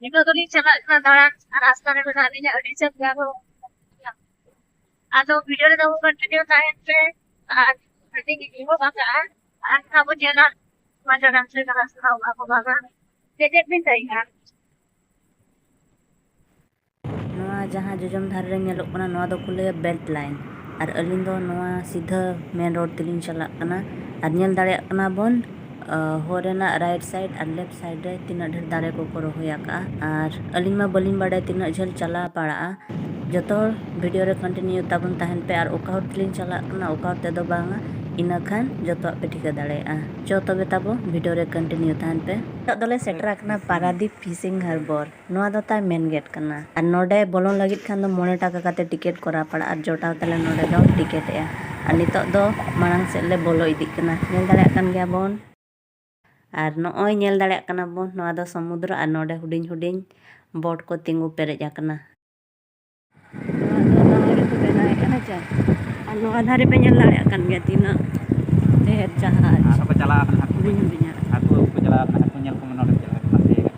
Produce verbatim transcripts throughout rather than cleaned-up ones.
ᱱᱤᱛᱚᱜ ᱫᱚᱞᱤᱧ ᱪᱟᱞᱟᱜ ᱠᱟᱱᱟ ᱫᱟᱬᱟᱱ, ᱟᱨ ᱨᱟᱥᱛᱟ ᱨᱮ ᱢᱮᱱᱟᱜ ᱞᱤᱧᱟ, ᱟᱹᱰᱤ ᱡᱷᱟᱹᱞ ᱜᱮᱭᱟ ᱵᱚ᱾ ᱟᱫᱚ video ᱨᱮᱫᱚ continue ᱛᱟᱦᱮᱱ ᱯᱮ, ᱟᱨ ᱟᱹᱰᱤ ᱜᱮ ᱵᱟᱝ ᱠᱟᱜᱼᱟ, ᱟᱨ ᱱᱟᱦᱟᱜ ᱵᱚ ᱧᱮᱞᱟ ᱢᱟᱡᱟᱱ ᱥᱮ ᱨᱟᱥᱛᱟ ᱚᱠᱟ ᱠᱚ ᱵᱟᱝᱟ᱾ ᱪᱮᱫ ᱪᱮᱫ ᱵᱤᱱ ᱞᱟᱹᱭᱮᱜᱼᱟ? ᱱᱚᱣᱟ ᱡᱟᱦᱟᱸ ᱡᱚᱡᱚᱢ ᱫᱷᱟᱨᱮ ᱨᱮ ᱧᱮᱞᱚᱜ ᱠᱟᱱᱟ, ᱱᱚᱣᱟ ᱫᱚᱠᱚ ᱞᱟᱹᱭᱟ belt line᱾ ᱟᱨ ᱟᱹᱞᱤᱧ ᱫᱚ ᱱᱚᱣᱟ ᱥᱤᱫᱷᱟᱹ main road ᱛᱮᱞᱤᱧ ᱪᱟᱞᱟᱜ ᱠᱟᱱᱟ᱾ ᱟᱨ ᱧᱮᱞ ᱫᱟᱲᱮᱭᱟᱜ ᱠᱟᱱᱟ ᱵᱚᱱ, ᱟᱸ, ᱦᱚᱨ ᱨᱮᱱᱟᱜ right side ᱟᱨ left side ᱨᱮ ᱛᱤᱱᱟᱹᱜ ᱰᱷᱮᱨ ᱫᱟᱨᱮ ᱠᱚᱠᱚ ᱨᱚᱦᱚᱭ ᱟᱠᱟᱫᱼᱟ᱾ ᱟᱨ ᱟᱹᱞᱤᱧ ᱢᱟ ᱵᱟᱹᱞᱤᱧ ᱵᱟᱲᱟᱭᱟ ᱛᱤᱱᱟᱹᱜ ᱡᱷᱟᱹᱞ ᱪᱟᱞᱟᱣ ᱯᱟᱲᱟᱜᱼᱟ᱾ ᱡᱚᱛᱚ ᱦᱚᱲ video ᱨᱮ continue ᱛᱟᱵᱚᱱ ᱛᱟᱦᱮᱱ ᱯᱮ᱾ ᱟᱨ ᱚᱠᱟ ᱦᱚᱨ ᱛᱮᱞᱤᱧ ᱪᱟᱞᱟᱜ ᱠᱟᱱᱟ, ᱚᱠᱟ ᱦᱚᱨ ᱛᱮᱫᱚ ᱵᱟᱝᱟ, ᱤᱱᱟᱹ ᱠᱷᱟᱱ ᱡᱚᱛᱚᱣᱟᱜ ᱯᱮ ᱴᱷᱤᱠᱟᱹ ᱫᱟᱲᱮᱭᱟᱜᱼᱟ᱾ ᱪᱚ ᱛᱚᱵᱮ ᱛᱟᱵᱚ video ᱨᱮ continue ᱛᱟᱦᱮᱱ ᱯᱮ᱾ ᱱᱤᱛᱚᱜ ᱫᱚᱞᱮ ᱥᱮᱴᱮᱨ ᱟᱠᱟᱱᱟ ᱯᱟᱨᱟᱫᱤᱯ fishing harbour᱾ ᱱᱚᱣᱟ ᱫᱚ ᱛᱟᱭ main gate ᱠᱟᱱᱟ᱾ ᱟᱨ ᱱᱚᱰᱮ ᱵᱚᱞᱚᱱ ᱞᱟᱹᱜᱤᱫ ᱠᱷᱟᱱ ᱫᱚ ᱢᱚᱬᱮ ᱴᱟᱠᱟ ᱠᱟᱛᱮ ticket ᱠᱚᱨᱟᱣ ᱯᱟᱲᱟᱜᱼᱟ᱾ ᱟᱨ ᱡᱚᱴᱟᱣ ᱛᱟᱞᱮ ᱱᱚᱰᱮ ᱫᱚ ticket ᱮᱜᱼᱟ᱾ ᱟᱨ ᱱᱤᱛᱚᱜ ᱫᱚ ᱢᱟᱲᱟᱝ ᱥᱮᱫ ᱞᱮ ᱵᱚᱞᱚ ᱤᱫᱤᱜ ᱠᱟᱱᱟ᱾ ᱧᱮᱞ ᱫᱟᱲᱮᱭᱟᱜ ᱠᱟᱱ ᱜᱮᱭᱟ ᱵᱚᱱ᱾ ᱟᱨ ᱱᱚᱜᱼᱚᱭ ᱧᱮᱞ ᱫᱟᱲᱮᱭᱟᱜ ᱠᱟᱱᱟ ᱵᱚᱱ, ᱱᱚᱣᱟ ᱫᱚ ᱥᱚᱢᱩᱫᱨᱚ ᱟᱨ ᱱᱚᱰᱮ ᱦᱩᱰᱤᱧ ᱦᱩᱰᱤᱧ boat ᱠᱚ ᱛᱤᱸᱜᱩ ᱯᱮᱨᱮᱡ ᱟᱠᱟᱱᱟ᱾ ᱱᱚᱣᱟ ᱫᱚ ᱱᱟᱣᱟ ᱜᱮᱠᱚ ᱵᱮᱱᱟᱣᱮᱫᱼᱟ, ᱦᱮᱸ ᱪᱮ? ᱟᱨ ᱱᱚᱣᱟ ᱫᱷᱟᱨᱮ ᱯᱮ ᱧᱮᱞ ᱫᱟᱲᱮᱭᱟᱜ ᱠᱟᱱ ᱜᱮᱭᱟ ᱛᱤᱱᱟᱹᱜ ᱰᱷᱮᱨ ᱡᱟᱦᱟᱡᱽ᱾ ᱟᱨ ᱵᱟᱠᱚ ᱪᱟᱞᱟᱣ ᱟᱠᱟᱱᱟ ᱦᱟᱹᱠᱩ᱾ ᱦᱩᱰᱤᱧ ᱦᱩᱰᱤᱧᱟᱜ᱾ ᱦᱟᱹᱠᱩ ᱟᱹᱜᱩ ᱠᱚ ᱪᱟᱞᱟᱣ ᱟᱠᱟᱱᱟ, ᱦᱟᱹᱠᱩ ᱧᱮᱞ ᱠᱚᱢᱟ ᱱᱚᱰᱮ ᱪᱮᱫ ᱞᱮᱠᱟ ᱠᱚ ᱛᱟᱥᱮ ᱟᱠᱟᱫ᱾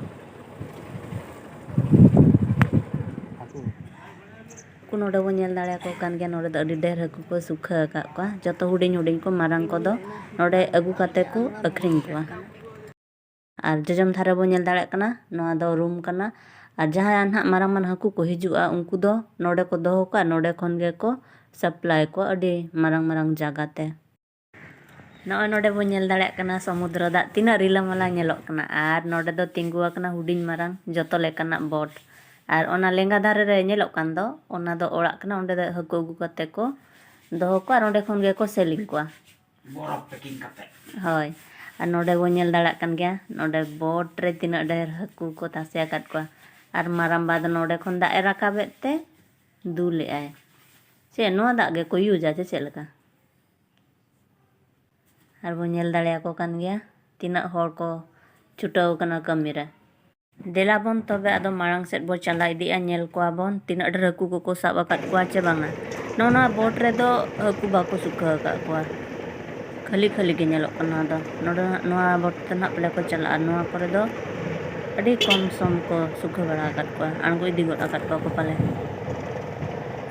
ᱦᱟᱹᱠᱩ᱾ ᱩᱱᱠᱩ ᱱᱚᱰᱮ ᱵᱚᱱ ᱧᱮᱞ ᱫᱟᱲᱮᱭᱟᱠᱚ ᱠᱟᱱ ᱜᱮᱭᱟ, ᱱᱚᱰᱮ ᱫᱚ ᱟᱹᱰᱤ ᱰᱷᱮᱨ ᱦᱟᱹᱠᱩ ᱠᱚ ᱥᱩᱠᱷᱟᱹ ᱟᱠᱟᱫ ᱠᱚᱣᱟ᱾ ᱡᱚᱛᱚ ᱦᱩᱰᱤᱧ ᱦᱩᱰᱤᱧ ᱠᱚ, ᱢᱟᱨᱟᱝ ᱠᱚᱫᱚ ᱱᱚᱰᱮ ᱟᱹᱜᱩ ᱠᱟᱛᱮ ᱠᱚ ᱟᱹᱠᱷᱨᱤᱧ ᱠᱚᱣᱟ᱾ ᱟᱨ ᱡᱚᱡᱚᱢ ᱫᱷᱟᱨᱮ ᱵᱚᱱ ᱧᱮᱞ ᱫᱟᱲᱮᱭᱟᱜ ᱠᱟᱱᱟ, ᱱᱚᱣᱟ ᱫᱚ room ᱠᱟᱱᱟ᱾ ᱟᱨ ᱡᱟᱦᱟᱸᱭ ᱱᱟᱦᱟᱜ ᱢᱟᱨᱟᱝ ᱢᱟᱨᱟᱝ ᱦᱟᱹᱠᱩ ᱠᱚ ᱦᱤᱡᱩᱜᱼᱟ, ᱩᱱᱠᱩ ᱫᱚ ᱱᱚᱰᱮ ᱠᱚ ᱫᱚᱦᱚ ᱠᱚᱣᱟ, ᱱᱚᱰᱮ ᱠᱷᱚᱱ ᱜᱮᱠᱚ supply ᱠᱚᱣᱟ ᱟᱹᱰᱤ ᱢᱟᱨᱟᱝ ᱢᱟᱨᱟᱝ ᱡᱟᱭᱜᱟ ᱛᱮ᱾ ᱱᱚᱜᱼᱚᱭ ᱱᱚᱰᱮ ᱵᱚᱱ ᱧᱮᱞ ᱫᱟᱲᱮᱭᱟᱜ ᱠᱟᱱᱟ ᱥᱚᱢᱩᱫᱨᱚ ᱫᱟᱜ ᱛᱤᱱᱟᱹᱜ ᱨᱤᱞᱟᱹᱢᱟᱞᱟ ᱧᱮᱞᱚᱜ ᱠᱟᱱᱟ᱾ ᱟᱨ ᱱᱚᱰᱮ ᱫᱚ ᱛᱤᱸᱜᱩ ᱟᱠᱟᱱᱟ ᱦᱩᱰᱤᱧ ᱢᱟᱨᱟᱝ ᱡᱚᱛᱚ ᱞᱮᱠᱟᱱᱟᱜ boat᱾ ᱟᱨ ᱚᱱᱟ ᱞᱮᱸᱜᱟ ᱫᱷᱟᱨᱮ ᱨᱮ ᱧᱮᱞᱚᱜ ᱠᱟᱱ ᱫᱚ, ᱚᱱᱟ ᱫᱚ ᱚᱲᱟᱜ ᱠᱟᱱᱟ, ᱚᱸᱰᱮ ᱫᱚ ᱦᱟᱹᱠᱩ ᱟᱹᱜᱩ ᱠᱟᱛᱮ ᱠᱚ ᱫᱚᱦᱚ ᱠᱚᱣᱟ ᱟᱨ ᱚᱸᱰᱮ ᱠᱷᱚᱱ ᱜᱮᱠᱚ selling ᱠᱚᱣᱟ᱾ ᱵᱚᱨᱚᱯ packing ᱠᱟᱛᱮ᱾ ᱦᱳᱭ᱾ ᱟᱨ ᱱᱚᱰᱮ ᱵᱚᱱ ᱧᱮᱞ ᱫᱟᱲᱮᱭᱟᱜ ᱠᱟᱱ ᱜᱮᱭᱟ, ᱱᱚᱰᱮ boat ᱨᱮ ᱛᱤᱱᱟᱹᱜ ᱰᱷᱮᱨ ᱦᱟᱹᱠᱩ ᱠᱚ ᱛᱟᱥᱮ ᱟᱠᱟᱫ ᱠᱚᱣᱟ᱾ ᱟᱨ ᱢᱟᱨᱟᱝᱵᱟ ᱫᱚ ᱱᱚᱰᱮ ᱠᱷᱚᱱ ᱫᱟᱜ ᱮ ᱨᱟᱠᱟᱵᱮᱫ ᱛᱮ ᱫᱩᱞᱮᱜᱼᱟᱭ᱾ ᱪᱮᱫ ᱱᱚᱣᱟ ᱫᱟᱜ ᱜᱮᱠᱚ use ᱟ ᱪᱮ ᱪᱮᱫ ᱞᱮᱠᱟ? ᱟᱨ ᱵᱚᱱ ᱧᱮᱞ ᱫᱟᱲᱮᱭᱟᱠᱚ ᱠᱟᱱ ᱜᱮᱭᱟ ᱛᱤᱱᱟᱹᱜ ᱦᱚᱲ ᱠᱚ ᱪᱷᱩᱴᱟᱹᱣ ᱠᱟᱱᱟ ᱠᱟᱹᱢᱤ ᱨᱮ᱾ ᱫᱮᱞᱟ ᱵᱚᱱ ᱛᱚᱵᱮ ᱟᱫᱚ ᱢᱟᱲᱟᱝ ᱥᱮᱫ ᱵᱚ ᱪᱟᱞᱟᱣ ᱤᱫᱤᱜᱼᱟ, ᱧᱮᱞ ᱠᱚᱣᱟ ᱵᱚᱱ ᱛᱤᱱᱟᱹᱜ ᱰᱷᱮᱨ ᱦᱟᱹᱠᱩ ᱠᱚᱠᱚ ᱥᱟᱵ ᱟᱠᱟᱫ ᱠᱚᱣᱟ ᱪᱮ ᱵᱟᱝᱟ᱾ ᱱᱚᱜᱼᱚ ᱱᱚᱣᱟ boat ᱨᱮᱫᱚ ᱦᱟᱹᱠᱩ ᱵᱟᱠᱚ ᱥᱩᱠᱷᱟᱹ ᱟᱠᱟᱫ ᱠᱚᱣᱟ, ᱠᱷᱟᱹᱞᱤ ᱠᱷᱟᱹᱞᱤ ᱜᱮ ᱧᱮᱞᱚᱜ ᱠᱟᱱᱟ᱾ ᱟᱫᱚ ᱱᱚᱰᱮ ᱱᱟᱜ ᱱᱚᱣᱟ boat ᱛᱮ ᱱᱟᱜ ᱯᱟᱞᱮ ᱠᱚ ᱪᱟᱞᱟᱜᱼᱟ, ᱱᱚᱣᱟ ᱠᱚᱨᱮ ᱫᱚ ᱟᱹᱰᱤ ᱠᱚᱢ ᱥᱚᱢ ᱠᱚ ᱥᱩᱠᱷᱟᱹ ᱵᱟᱲᱟ ᱟᱠᱟᱫ ᱠᱚᱣᱟ, ᱟᱬᱜᱚ ᱤᱫᱤ ᱜᱚᱫ ᱟᱠᱟᱫ ᱠᱚᱣᱟ ᱠᱚ ᱯᱟᱞᱮ᱾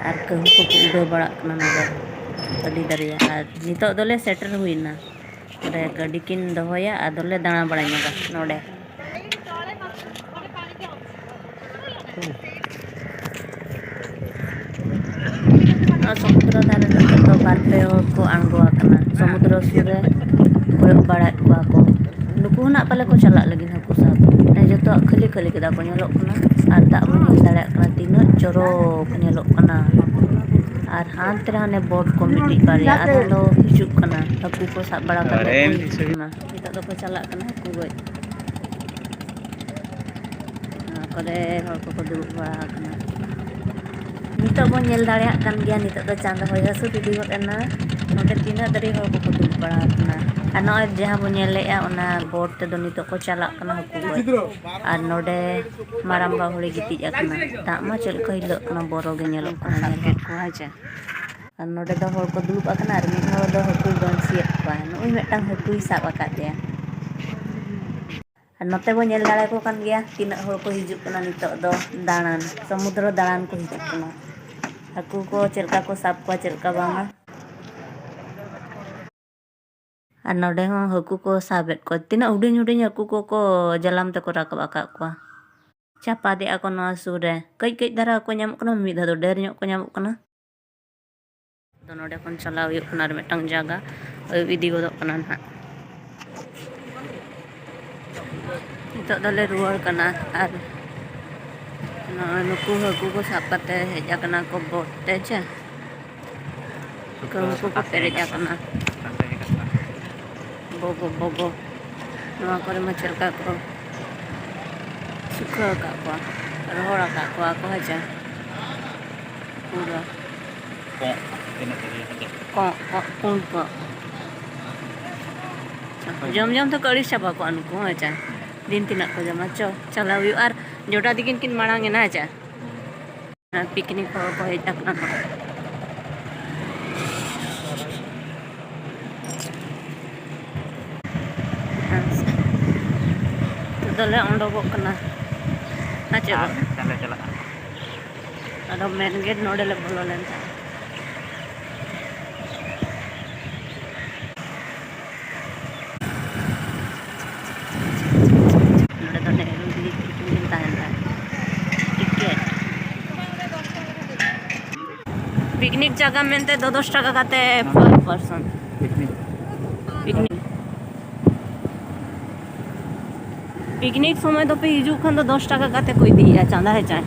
ᱟᱨ ᱠᱟᱹᱦᱩ ᱠᱚᱠᱚ ᱩᱰᱟᱹᱣ ᱵᱟᱲᱟᱜ ᱠᱟᱱᱟ ᱱᱚᱰᱮ ᱟᱹᱰᱤ ᱫᱟᱨᱮᱭᱟ᱾ ᱟᱨ ᱱᱤᱛᱚᱜ ᱫᱚᱞᱮ ᱥᱮᱴᱮᱨ ᱦᱩᱭᱱᱟ᱾ ᱱᱚᱰᱮ ᱜᱟᱹᱰᱤ ᱠᱤᱱ ᱫᱚᱦᱚᱭᱟ, ᱟᱫᱚᱞᱮ ᱫᱟᱬᱟ ᱵᱟᱲᱟ ᱧᱚᱜᱟ ᱱᱚᱰᱮ᱾ ᱱᱚᱣᱟ ᱥᱚᱢᱩᱫᱨᱚ ᱫᱷᱟᱨᱮ ᱨᱮ ᱱᱤᱛᱚᱜ ᱫᱚ ᱵᱟᱨ ᱯᱮ ᱦᱚᱲ ᱠᱚ ᱟᱬᱜᱚ ᱟᱠᱟᱱᱟ᱾ ᱥᱚᱢᱩᱫᱨᱚ ᱥᱩᱨ ᱨᱮ ᱠᱚᱭᱚᱜ ᱵᱟᱲᱟᱭᱮᱫ ᱠᱚᱣᱟ ᱠᱚ᱾ ᱱᱩᱠᱩ ᱦᱚᱸ ᱱᱟᱜ ᱯᱟᱞᱮ ᱠᱚ ᱪᱟᱞᱟᱜ ᱞᱟᱹᱜᱤᱫ ᱦᱟᱹᱠᱩ ᱥᱟᱵ᱾ ᱦᱮᱸ, ᱡᱚᱛᱚᱣᱟᱜ ᱠᱷᱟᱹᱞᱤ ᱠᱷᱟᱹᱞᱤ ᱠᱮᱫᱟ ᱠᱚ, ᱧᱮᱞᱚᱜ ᱠᱟᱱᱟ᱾ ᱟᱨ ᱫᱟᱜ ᱵᱚᱱ ᱧᱮᱞ ᱫᱟᱲᱮᱭᱟᱜ ᱠᱟᱱᱟ ᱛᱤᱱᱟᱹᱜ ᱪᱚᱨᱚᱠ ᱧᱮᱞᱚᱜ ᱠᱟᱱᱟ᱾ ᱟᱨ ᱦᱟᱱᱛᱮ ᱨᱮ ᱦᱟᱱᱮ ᱵᱳᱴ ᱠᱚ ᱢᱤᱫᱴᱤᱡ ᱵᱟᱨᱭᱟ, ᱟᱫᱚ ᱫᱚ ᱦᱤᱡᱩᱜ ᱠᱟᱱᱟ, ᱦᱟᱹᱠᱩ ᱠᱚ ᱥᱟᱵ ᱵᱟᱲᱟ ᱠᱟᱛᱮ ᱠᱚ ᱦᱤᱡᱩᱜ ᱠᱟᱱᱟ᱾ ᱱᱤᱛᱚᱜ ᱫᱚᱠᱚ ᱪᱟᱞᱟᱜ ᱠᱟᱱᱟ ᱦᱟᱹᱠᱩ ᱜᱚᱡ᱾ ᱱᱚᱣᱟ ᱠᱚᱨᱮ ᱦᱚᱲ ᱠᱚᱠᱚ ᱫᱩᱲᱩᱵ ᱵᱟᱲᱟ ᱟᱠᱟᱱᱟ᱾ ᱱᱤᱛᱚᱜ ᱵᱚᱱ ᱧᱮᱞ ᱫᱟᱲᱮᱭᱟᱜ ᱠᱟᱱ ᱜᱮᱭᱟ, ᱱᱤᱛᱚᱜ ᱫᱚ ᱪᱟᱸᱫᱚ ᱦᱚᱭ ᱦᱟᱹᱥᱩᱨ ᱤᱫᱤ ᱜᱚᱫ ᱮᱱᱟ᱾ ᱱᱚᱰᱮ ᱛᱤᱱᱟᱹᱜ ᱫᱟᱨᱮ ᱦᱚᱲ ᱠᱚᱠᱚ ᱫᱩᱲᱩᱵ ᱵᱟᱲᱟ ᱟᱠᱟᱱᱟ᱾ ᱟᱨ ᱱᱚᱜᱼᱚᱭ ᱡᱟᱦᱟᱸ ᱵᱚᱱ ᱧᱮᱞᱮᱫᱼᱟ, ᱚᱱᱟ ᱵᱳᱴ ᱛᱮᱫᱚ ᱱᱤᱛᱚᱜ ᱠᱚ ᱪᱟᱞᱟᱜ ᱠᱟᱱᱟ ᱦᱟᱹᱠᱩ ᱜᱚᱡ᱾ ᱟᱨ ᱱᱚᱰᱮ ᱢᱟᱨᱟᱝᱵᱟ ᱦᱚᱲᱮ ᱜᱤᱛᱤᱡ ᱟᱠᱟᱱᱟ᱾ ᱫᱟᱜ ᱢᱟ ᱪᱮᱫ ᱞᱮᱠᱟ ᱦᱤᱞᱟᱹᱜ ᱠᱟᱱᱟ, ᱵᱚᱨᱚ ᱜᱮ ᱧᱮᱞᱚᱜ ᱠᱟᱱᱟ, ᱧᱮᱞ ᱠᱮᱫ ᱠᱚᱣᱟ ᱦᱮᱸ ᱪᱮ᱾ ᱟᱨ ᱱᱚᱰᱮ ᱫᱚ ᱦᱚᱲ ᱠᱚ ᱫᱩᱲᱩᱵ ᱟᱠᱟᱱᱟ ᱟᱨ ᱢᱤᱫ ᱦᱚᱲ ᱫᱚ ᱦᱟᱹᱠᱩᱭ ᱵᱚᱱᱥᱤᱭᱮᱫ ᱠᱚᱣᱟ᱾ ᱱᱩᱜᱼᱩᱭ ᱢᱤᱫᱴᱟᱝ ᱦᱟᱹᱠᱩᱭ ᱥᱟᱵ ᱟᱠᱟᱫᱮᱭᱟ᱾ ᱟᱨ ᱱᱚᱛᱮ ᱵᱚᱱ ᱧᱮᱞ ᱫᱟᱲᱮᱭᱟᱠᱚ ᱠᱟᱱ ᱜᱮᱭᱟ, ᱛᱤᱱᱟᱹᱜ ᱦᱚᱲ ᱠᱚ ᱦᱤᱡᱩᱜ ᱠᱟᱱᱟ ᱱᱤᱛᱚᱜ ᱫᱚ ᱫᱟᱬᱟᱱ, ᱥᱚᱢᱩᱫᱨᱚ ᱫᱟᱬᱟᱱ ᱠᱚ ᱦᱤᱡᱩᱜ ᱠᱟᱱᱟ᱾ ᱦᱟᱹᱠᱩ ᱠᱚ ᱪᱮᱫ ᱞᱮᱠᱟ ᱠᱚ ᱥᱟᱵ ᱠᱚᱣᱟ, ᱪᱮᱫ ᱞᱮᱠᱟ ᱵᱟᱝᱟ᱾ ᱟᱨ ᱱᱚᱰᱮ ᱦᱚᱸ ᱦᱟᱹᱠᱩ ᱠᱚ ᱥᱟᱵᱮᱫ ᱠᱚᱣᱟ᱾ ᱛᱤᱱᱟᱹᱜ ᱦᱩᱰᱤᱧ ᱦᱩᱰᱤᱧ ᱦᱟᱹᱠᱩ ᱠᱚᱠᱚ ᱡᱟᱞᱟᱢ ᱛᱮᱠᱚ ᱨᱟᱠᱟᱵ ᱟᱠᱟᱫ ᱠᱚᱣᱟ᱾ ᱪᱟᱯᱟᱫᱮᱜᱼᱟ ᱠᱚ ᱱᱚᱣᱟ ᱥᱩᱨ ᱨᱮ᱾ ᱠᱟᱹᱡ ᱠᱟᱹᱡ ᱫᱷᱟᱨᱟ ᱠᱚ ᱧᱟᱢᱚᱜ ᱠᱟᱱᱟ, ᱢᱤᱫ ᱫᱷᱟᱣ ᱫᱚ ᱰᱷᱮᱨ ᱧᱚᱜ ᱠᱚ ᱧᱟᱢᱚᱜ ᱠᱟᱱᱟ᱾ ᱟᱫᱚ ᱱᱚᱰᱮ ᱠᱷᱚᱱ ᱪᱟᱞᱟᱣ ᱦᱩᱭᱩᱜ ᱠᱟᱱᱟ ᱟᱨ ᱢᱤᱫᱴᱟᱝ ᱡᱟᱭᱜᱟ, ᱟᱹᱭᱩᱵ ᱤᱫᱤ ᱜᱚᱫᱚᱜ ᱠᱟᱱᱟ ᱱᱟᱦᱟᱜ᱾ ᱱᱤᱛᱚᱜ ᱫᱚᱞᱮ ᱨᱩᱣᱟᱹᱲ ᱠᱟᱱᱟ᱾ ᱟᱨ ᱱᱚᱜᱼᱚᱭ ᱱᱩᱠᱩ ᱦᱟᱹᱠᱩ ᱠᱚ ᱥᱟᱵ ᱠᱟᱛᱮ ᱦᱮᱡ ᱟᱠᱟᱱᱟ ᱠᱚ ᱵᱳᱴ ᱛᱮ, ᱪᱮ ᱠᱟᱹᱦᱩ ᱠᱚᱠᱚ ᱯᱮᱨᱮᱡ ᱟᱠᱟᱱᱟ᱾ ᱵᱚᱜᱚ ᱵᱚᱜᱚ, ᱱᱚᱣᱟ ᱠᱚᱨᱮ ᱢᱟ ᱪᱮᱫ ᱞᱮᱠᱟ ᱠᱚ ᱥᱩᱠᱷᱟᱹ ᱟᱠᱟᱫ ᱠᱚᱣᱟ, ᱨᱚᱦᱚᱲ ᱟᱠᱟᱫ ᱠᱚᱣᱟ ᱠᱚ, ᱦᱮᱸ ᱪᱮ? ᱯᱩᱨᱟᱹ ᱠᱚᱸᱜ, ᱛᱤᱱᱟᱹᱜ ᱠᱚ ᱦᱩᱭᱩᱜᱼᱟ? ᱠᱚᱸᱜ, ᱠᱚᱸᱜ, ᱯᱩᱸᱰ ᱠᱚᱸᱜ᱾ ᱡᱚᱢ ᱡᱚᱢ ᱛᱮᱠᱚ ᱟᱹᱲᱤᱥ ᱪᱟᱵᱟ ᱠᱚᱜᱼᱟ ᱱᱩᱠᱩ, ᱦᱮᱸ ᱪᱮ? ᱫᱤᱱ ᱛᱤᱱᱟᱹᱜ ᱠᱚ ᱡᱚᱢᱟ? ᱪᱚ, ᱪᱟᱞᱟᱣ ᱦᱩᱭᱩᱜᱼᱟ᱾ ᱟᱨ ᱡᱚᱴᱟ ᱛᱤᱠᱤᱱ ᱠᱤᱱ ᱢᱟᱲᱟᱝ ᱮᱱᱟ, ᱦᱮᱸ ᱪᱮ? ᱯᱤᱠᱱᱤᱠ ᱦᱚᱲ ᱠᱚ ᱦᱮᱡ ᱟᱠᱟᱱᱟ ᱱᱚᱰᱮ᱾ ᱫᱚᱞᱮ ᱚᱰᱚᱠᱚᱜ ᱠᱟᱱᱟ᱾ ᱟᱨ ᱪᱮᱫ ᱟᱨ ᱵᱟᱝ? ᱢᱤᱫ ᱴᱷᱮᱱ ᱞᱮ ᱪᱟᱞᱟᱜᱼᱟ᱾ ᱟᱫᱚ ᱢᱮᱱ ᱜᱮᱴ ᱱᱚᱰᱮ ᱞᱮ ᱵᱚᱞᱚ ᱞᱮᱱ ᱛᱟᱦᱮᱸᱫ᱾ ᱱᱚᱰᱮ ᱫᱚ ᱱᱮᱦᱨᱩ ᱡᱤ ᱛᱤᱠᱤᱱ ᱠᱤᱱ ᱛᱟᱦᱮᱱ ᱛᱟᱦᱮᱸᱫ᱾ ᱴᱤᱠᱮᱴ᱾ ᱯᱤᱠᱱᱤᱠ ᱡᱟᱭᱜᱟ ᱢᱮᱱᱛᱮ ᱫᱚ ᱫᱚᱥ ᱴᱟᱠᱟ ᱠᱟᱛᱮ per person᱾ Picnic. Picnic. Picnic ᱥᱚᱢᱚᱭ ᱫᱚᱯᱮ ᱦᱤᱡᱩᱜ ᱠᱷᱟᱱ ᱫᱚ ᱫᱚᱥ ᱴᱟᱠᱟ ᱠᱟᱛᱮ ᱠᱚ ᱤᱫᱤᱭᱮᱫᱼᱟ ᱪᱟᱸᱫᱟ, ᱦᱮᱸ ᱪᱮ?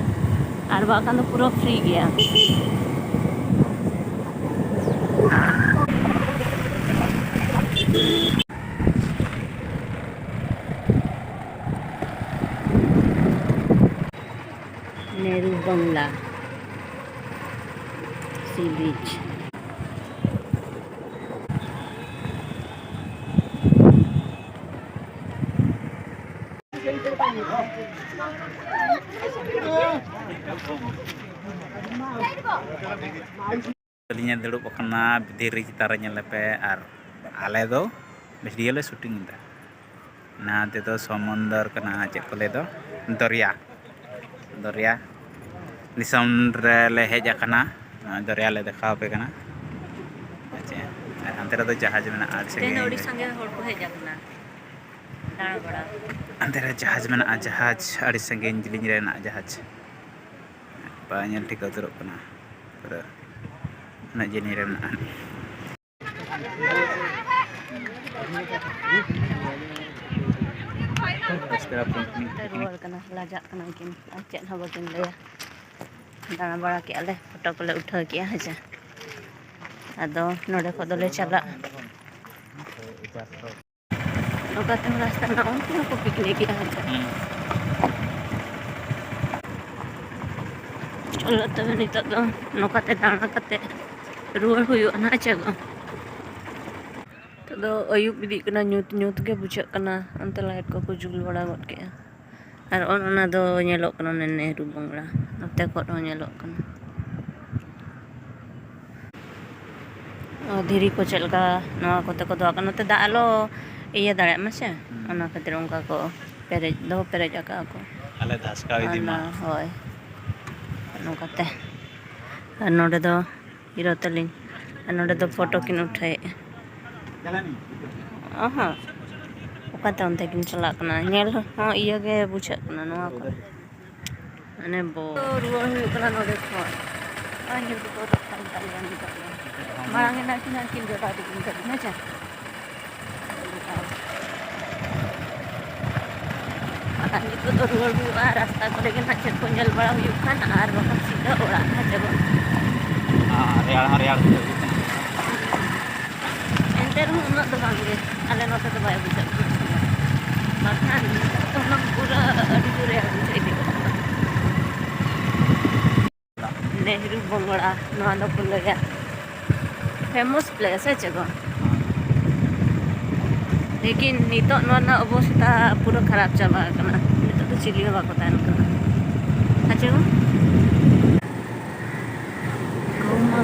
ᱟᱨ ᱵᱟᱠᱷᱟᱱ ᱫᱚ ᱯᱩᱨᱟᱹ free ᱜᱮᱭᱟ᱾ Nehru Bangla, sea beach᱾ ᱟᱹᱞᱤᱧᱮ ᱫᱩᱲᱩᱵ ᱟᱠᱟᱱᱟ ᱫᱷᱤᱨᱤ ᱪᱮᱛᱟᱱ ᱨᱮ, ᱧᱮᱞ ᱯᱮ, ᱟᱨ ᱟᱞᱮ ᱫᱚ video ᱞᱮ shooting ᱮᱫᱟ᱾ ᱱᱚᱣᱟ ᱛᱮᱫᱚ ᱥᱚᱢᱩᱱᱫᱚᱨ ᱠᱟᱱᱟ, ᱪᱮᱫ ᱠᱚ ᱞᱟᱹᱭ ᱫᱚ, ᱫᱚᱨᱭᱟ, ᱫᱚᱨᱭᱟ ᱫᱤᱥᱚᱢ ᱨᱮᱞᱮ ᱦᱮᱡ ᱟᱠᱟᱱᱟ᱾ ᱱᱚᱜᱼᱚᱭ ᱫᱚᱨᱭᱟ ᱞᱮ ᱫᱮᱠᱷᱟᱣ ᱟᱯᱮ ᱠᱟᱱᱟ᱾ ᱟᱪᱪᱷᱟ, ᱟᱨ ᱦᱟᱱᱛᱮ ᱨᱮᱫᱚ ᱡᱟᱦᱟᱡᱽ ᱢᱮᱱᱟᱜᱼᱟ, ᱟᱹᱰᱤ ᱛᱮᱦᱮᱧ ᱫᱚ ᱥᱟᱺᱜᱤᱧ ᱟᱹᱰᱤ ᱨᱮ᱾ ᱥᱟᱸᱜᱮ ᱦᱚᱲ ᱠᱚ ᱦᱮᱡ ᱟᱠᱟᱱᱟ ᱫᱟᱬᱟ ᱵᱟᱲᱟ᱾ ᱦᱟᱱᱛᱮ ᱨᱮ ᱡᱟᱦᱟᱡᱽ ᱢᱮᱱᱟᱜᱼᱟ, ᱡᱟᱦᱟᱡᱽ ᱟᱹᱰᱤ ᱥᱟᱺᱜᱤᱧ ᱡᱤᱞᱤᱧ ᱨᱮ ᱢᱮᱱᱟᱜᱼᱟ ᱡᱟᱦᱟᱡᱽ᱾ ᱵᱟᱭ ᱧᱮᱞ ᱴᱷᱤᱠᱟᱹ ᱩᱛᱟᱹᱨᱚᱜ ᱠᱟᱱᱟ ᱯᱩᱨᱟᱹ, ᱩᱱᱟᱹᱜ ᱡᱤᱞᱤᱧ ᱨᱮ ᱢᱮᱱᱟᱜᱼᱟ᱾ ᱨᱩᱣᱟᱹᱲ ᱠᱟᱱᱟ, ᱞᱟᱡᱟᱜ ᱠᱟᱱᱟ ᱠᱤᱱ, ᱟᱨ ᱪᱮᱫ ᱦᱚᱸ ᱵᱟᱹᱠᱤᱱ ᱞᱟᱹᱭᱟ᱾ ᱫᱟᱬᱟ ᱵᱟᱲᱟ ᱠᱮᱜᱼᱟ ᱞᱮ, ᱯᱷᱳᱴᱳ ᱠᱚᱞᱮ ᱩᱴᱷᱟᱹᱣ ᱠᱮᱜᱼᱟ, ᱦᱮᱸ ᱥᱮ᱾ ᱟᱫᱚ ᱱᱚᱰᱮ ᱠᱷᱚᱱ ᱫᱚᱞᱮ ᱪᱟᱞᱟᱜᱼᱟ᱾ ᱱᱚᱝᱠᱟ ᱛᱮᱦᱚᱸ ᱨᱟᱥᱛᱟ ᱢᱮᱱᱟᱜᱼᱟ, ᱩᱱᱠᱩ ᱦᱚᱸᱠᱚ ᱯᱤᱠᱱᱤᱠ ᱮᱫᱟ, ᱦᱮᱸ ᱥᱮ᱾ ᱦᱩᱸ᱾ ᱪᱚᱞᱚ ᱛᱚᱵᱮ, ᱱᱤᱛᱚᱜ ᱫᱚ ᱱᱚᱝᱠᱟᱛᱮ ᱫᱟᱬᱟ ᱠᱟᱛᱮ ᱨᱩᱣᱟᱹᱲ ᱦᱩᱭᱩᱜᱼᱟ ᱱᱟᱦᱟᱜ, ᱪᱮ ᱜᱚ? ᱱᱤᱛᱚᱜ ᱫᱚ ᱟᱹᱭᱩᱵ ᱤᱫᱤᱜ ᱠᱟᱱᱟ, ᱧᱩᱛ ᱧᱩᱛ ᱜᱮ ᱵᱩᱡᱷᱟᱹᱜ ᱠᱟᱱᱟ᱾ ᱚᱱᱛᱮ ᱞᱟᱭᱤᱴ ᱠᱚᱠᱚ ᱡᱩᱞ ᱵᱟᱲᱟ ᱜᱚᱫ ᱠᱮᱜᱼᱟ᱾ ᱟᱨ ᱚᱱ ᱚᱱᱟ ᱫᱚ ᱧᱮᱞᱚᱜ ᱠᱟᱱᱟ ᱚᱱᱮ ᱱᱮᱦᱨᱩ ᱵᱚᱝᱞᱟ, ᱱᱚᱛᱮ ᱠᱷᱚᱱ ᱦᱚᱸ ᱧᱮᱞᱚᱜ ᱠᱟᱱᱟ᱾ ᱚ, ᱫᱷᱤᱨᱤ ᱠᱚ ᱪᱮᱫ ᱞᱮᱠᱟ ᱱᱚᱣᱟ ᱠᱚᱛᱮ ᱠᱚ ᱫᱚᱦᱚ ᱠᱟᱜᱼᱟ, ᱱᱚᱛᱮ ᱫᱟᱜ ᱟᱞᱚ ᱤᱭᱟᱹ ᱫᱟᱲᱮᱭᱟᱜ ᱢᱟ ᱥᱮ, ᱦᱩᱸ᱾ ᱚᱱᱟ ᱠᱷᱟᱹᱛᱤᱨ ᱚᱱᱠᱟ ᱠᱚ ᱯᱮᱨᱮᱡ ᱫᱚ ᱯᱮᱨᱮᱡ ᱟᱠᱟᱫ ᱠᱚ᱾ ᱟᱞᱮ ᱫᱷᱟᱥᱠᱟᱣ ᱤᱫᱤ ᱢᱟ᱾ ᱦᱳᱭ, ᱱᱚᱝᱠᱟᱛᱮ᱾ ᱟᱨ ᱱᱚᱰᱮ ᱫᱚ ᱦᱤᱨᱳ ᱛᱟᱹᱞᱤᱧ, ᱟᱨ ᱱᱚᱰᱮ ᱫᱚ ᱯᱷᱳᱴᱳ ᱠᱤᱱ ᱩᱴᱷᱟᱹᱭᱮᱫᱼᱟ᱾ ᱚᱦᱚᱸ, ᱚᱠᱟᱛᱮ ᱚᱱᱛᱮ ᱠᱤᱱ ᱪᱟᱞᱟᱜ ᱠᱟᱱᱟ? ᱧᱮᱞ ᱦᱚᱸ ᱤᱭᱟᱹ ᱜᱮ ᱵᱩᱡᱷᱟᱹᱜ ᱠᱟᱱᱟ ᱱᱚᱣᱟ ᱠᱚᱨᱮ᱾ ᱢᱟᱱᱮ ᱵᱚ-, ᱨᱩᱣᱟᱹᱲ ᱦᱩᱭᱩᱜ ᱠᱟᱱᱟ ᱱᱚᱰᱮ ᱠᱷᱚᱱ᱾ ᱟᱨ ᱧᱮᱞ ᱠᱚ ᱫᱚ ᱠᱟᱱ ᱛᱟᱞᱮᱭᱟ ᱱᱤᱛᱚᱜ ᱫᱚ᱾ ᱢᱟᱲᱟᱝ ᱮᱱᱟ ᱠᱤᱱ ᱦᱟᱸᱜ ᱠᱤᱱ ᱡᱚᱴᱟᱣ ᱤᱫᱤ ᱠᱤᱱ ᱛᱟᱹᱞᱤᱧᱟ, ᱦᱮᱸ ᱪᱮ? ᱟᱨ ᱱᱤᱛᱚᱜ ᱫᱚ ᱨᱩᱣᱟᱹᱲ ᱦᱩᱭᱩᱜᱼᱟ, ᱨᱟᱥᱛᱟ ᱠᱚᱨᱮ ᱜᱮ ᱱᱟᱜ ᱪᱮᱫ ᱠᱚ ᱧᱮᱞ ᱵᱟᱲᱟ ᱦᱩᱭᱩᱜ ᱠᱷᱟᱱ, ᱟᱨ ᱵᱟᱠᱷᱟᱱ ᱥᱤᱫᱷᱟᱹ ᱚᱲᱟᱜ, ᱦᱮᱸ ᱪᱮ ᱵᱟᱝ? ᱦᱮᱸ, ᱨᱮᱭᱟᱲ ᱦᱚᱸ ᱨᱮᱭᱟᱲ ᱜᱮ ᱵᱩᱡᱷᱟᱹᱜ ᱠᱟᱱᱟ᱾ ᱮᱱᱛᱮ ᱨᱮᱦᱚᱸ ᱩᱱᱟᱹᱜ ᱫᱚ ᱵᱟᱝ ᱜᱮ, ᱟᱞᱮ ᱱᱚᱛᱮ ᱫᱚ ᱵᱟᱭ ᱵᱩᱡᱷᱟᱹᱜ ᱠᱟᱱᱟ᱾ ᱵᱟᱠᱷᱟᱱ ᱦᱩᱱᱟᱹᱝ ᱯᱩᱨᱟᱹ ᱟᱹᱰᱤ ᱡᱳᱨ ᱨᱮᱭᱟᱲ ᱵᱩᱡᱷᱟᱹᱜ ᱤᱫᱤ ᱠᱚᱜ ᱠᱟᱱᱟ᱾ ᱱᱮᱦᱨᱩ ᱵᱚᱝᱜᱽᱞᱟ, ᱱᱚᱣᱟ ᱫᱚᱠᱚ ᱞᱟᱹᱭᱟ famous place, ᱦᱮᱸ ᱪᱮ ᱵᱟᱝ? ᱞᱮᱠᱤᱱ ᱱᱤᱛᱚᱜ ᱱᱚᱣᱟ ᱨᱮᱱᱟᱜ ᱚᱵᱚᱥᱛᱟ ᱯᱩᱨᱟᱹ ᱠᱷᱟᱨᱟᱯ ᱪᱟᱵᱟ ᱟᱠᱟᱱᱟ᱾ ᱱᱤᱛᱚᱜ ᱫᱚ ᱪᱤᱞᱤ ᱦᱚᱸ ᱵᱟᱠᱚ ᱛᱟᱦᱮᱱ ᱠᱟᱱᱟ, ᱦᱮᱸ ᱪᱮ ᱵᱟᱝ? ᱜᱟᱹᱣ ᱢᱟ